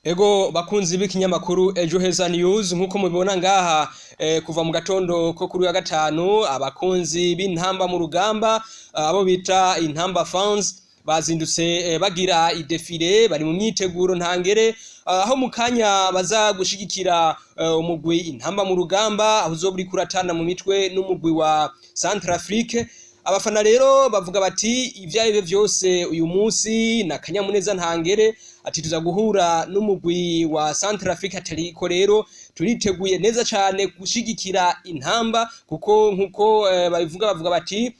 Ego bakunzi b'ikinyamakuru Ejo Heza News, nkuko mubibona ngaha, kuva mu gatondo ko kuri wa gatanu, abakunzi b'Intamba mu Rugamba, abo bita Intamba fans, bazindutse bagira i défilé. Bari mu myiteguro ntangere, aho mu kanya baza gushigikira umugwi Intamba mu Rugamba, aho uzoba uriko uratana mu mitwe n'umugwi wa Centrafrique. Abafana rero bavuga bati ivyo arivyo vyose uyu munsi na kanyamuneza ntangere, ati tuza guhura n'umugwi wa Centrafrique, atariko rero turiteguye neza cane gushigikira Intamba, kuko nkuko babivuga, bavuga bati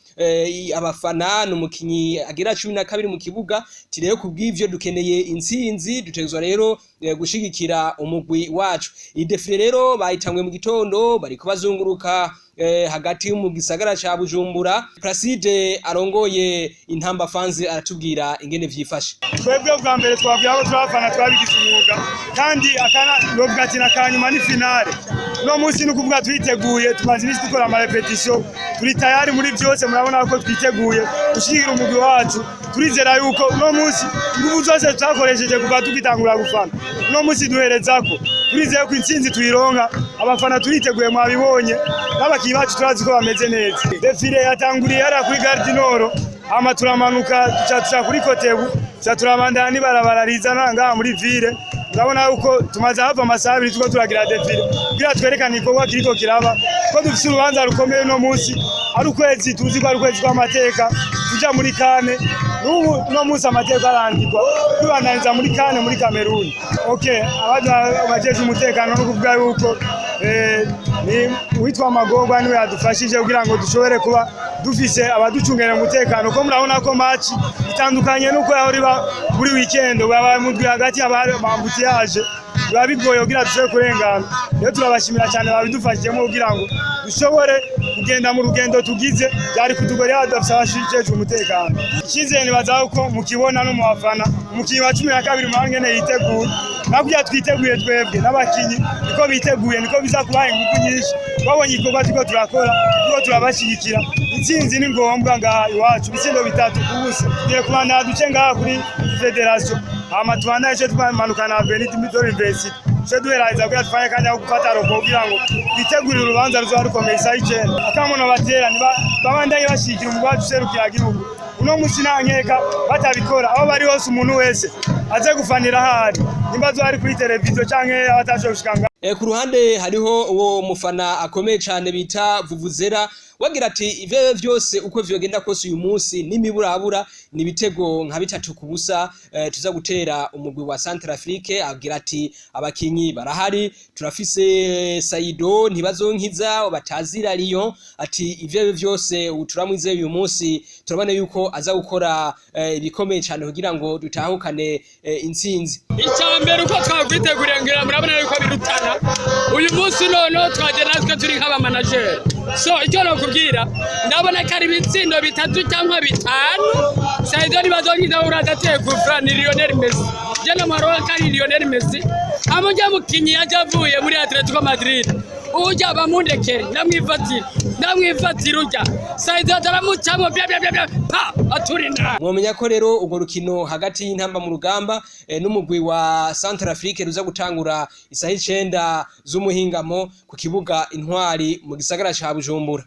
abafana ni umukinyi agira 12 mu kibuga. Ati rero kubw'ivyo dukeneye intsinzi, dutegerezwa rero gushigikira umugwi wacu. Iyi défilé rero bayitanguye mu gitondo, bariko bazunguruka hagati mu gisagara ca Bujumbura. Placide arongoye Intamba fans aratubwira ingene vyifashe. Twebwe bwa mbere twabwira ko turabafana twabigize umwuga, kandi akana novuga ati nakanyuma ni finale no munsi, ni ukuvuga twiteguye, tumaze iminsi dukora ama répétitions, turi tayari muri byose. Murabona ko twiteguye gushyigikira umugwi wacu. Turizera yuko uno munsi ingufu zose twakoresheje kuva tugitangura gufana, uno munsi duherezako, turizeye ko intsinzi tuyironka. Abafana turiteguye, mwabibonye, n'abakinyi bacu turazi ko bameze neza. Défilé yatanguriye hariya kuri Gare du Nord, hama turamanuka tuca kuri Kotebu, tuca turabandana n'ibarabara rizana ngaha muri ville. Urabona yuko tumaze hafi amasaha 2 turiko turagira défilé kugira twerekane igikorwa kiriko kiraba, ko dufise urubanza rukomeye uno munsi, ari ukwezi tuzi ko ari ukwezi kw'amateka, tuja muri CAN. N'ubu uno munsi amateka arandikwa, tubandaniza muri CAN muri Kameruni. Okay, abajejwe umutekano, no kuvuga yuko ni uwitwa Magorwa niwe yadufashije kugira ngo dushobore kuba dufise abaducungerera umutekano, ko murabona ko match itandukanye nuko yahora iba muri weekend, baba mu ndwi hagati haba hari embouteillage, biba bigoye kugira dushobore kurengana. Rero turabashimira cyane babidufashijemo kugira ngo dushobore kugenda mu rugendo tugize. Byari kutugora badafise abajejwe umutekano. Icyizere nibaza ko mukibona no mu bafana, umukinyi wa 12 murabona ingene yiteguye, nakugira twiteguye twebwe n'abakinyi niko biteguye, niko biza kubaha ingufu nyinshi babonye igikorwa turiko turakora, turiko turabashyigikira. Intsinzi ni ngombwa ngaha iwacu, ibitsindo 3-0. Tugiye kubandana duce ngaha kuri fédération, hama tubandanye ce tumanuka na avenue de l'Université, ce duheraheza kugira tufanye akanya ko gufata repos kugira ngo twitegurire urubanza ruzoba rukomeye isaha 9. Akamono batera babandanye bashigikira umugwi wacu userukira igihugu uno munsi. Nta nkeka batabikora, aho bari hose, umuntu wese aze gufanira ahari, nimba azoba ari kuri televiziyo canke abatashoboye gushika ngaha. Ku ruhande hariho uwo mufana akomeye cane bita Vuvuzera, wagira ati ivyo vyose uko vyogenda kose uyu munsi n'imiburabura ni ibitego nka 3-0 tuza gutera umugwi wa Centrafrique. Agira ati abakinyi barahari, turafise Saido Ntibazonkiza batazira Lyon, ati ivyo vyose ubu turamwizeye, uyu munsi turabona yuko aza gukora ibikomeye cane kugira ngo dutahukane intsinzi. Icya mbere, uko twakwiteguriye, ngira murabona yuko birutana uyu munsi. Noneho twaje natwe turi nk'aba managers, so icyo nokubwira, ndabona ko ari ibitsindo 3 cyangwa 5. Saido Ntibazonkiza uradateye kufra ni Lionel Messi, je namwaro ko ari Lionel Messi. Amujya mukinyi yaje avuye muri Atletico Madrid, ujya bamundekere, ndamwifatira, ndamwifatira ujya Saido ataramucamo bya bya bya bya pa aturina. Mwomenya ko rero urwo rukino hagati y'Intamba mu Rugamba n'umugwi wa Centrafrique ruza gutangura isaha 9 z'umuhingamo ku kibuga Intwari mu gisagara ca Bujumbura.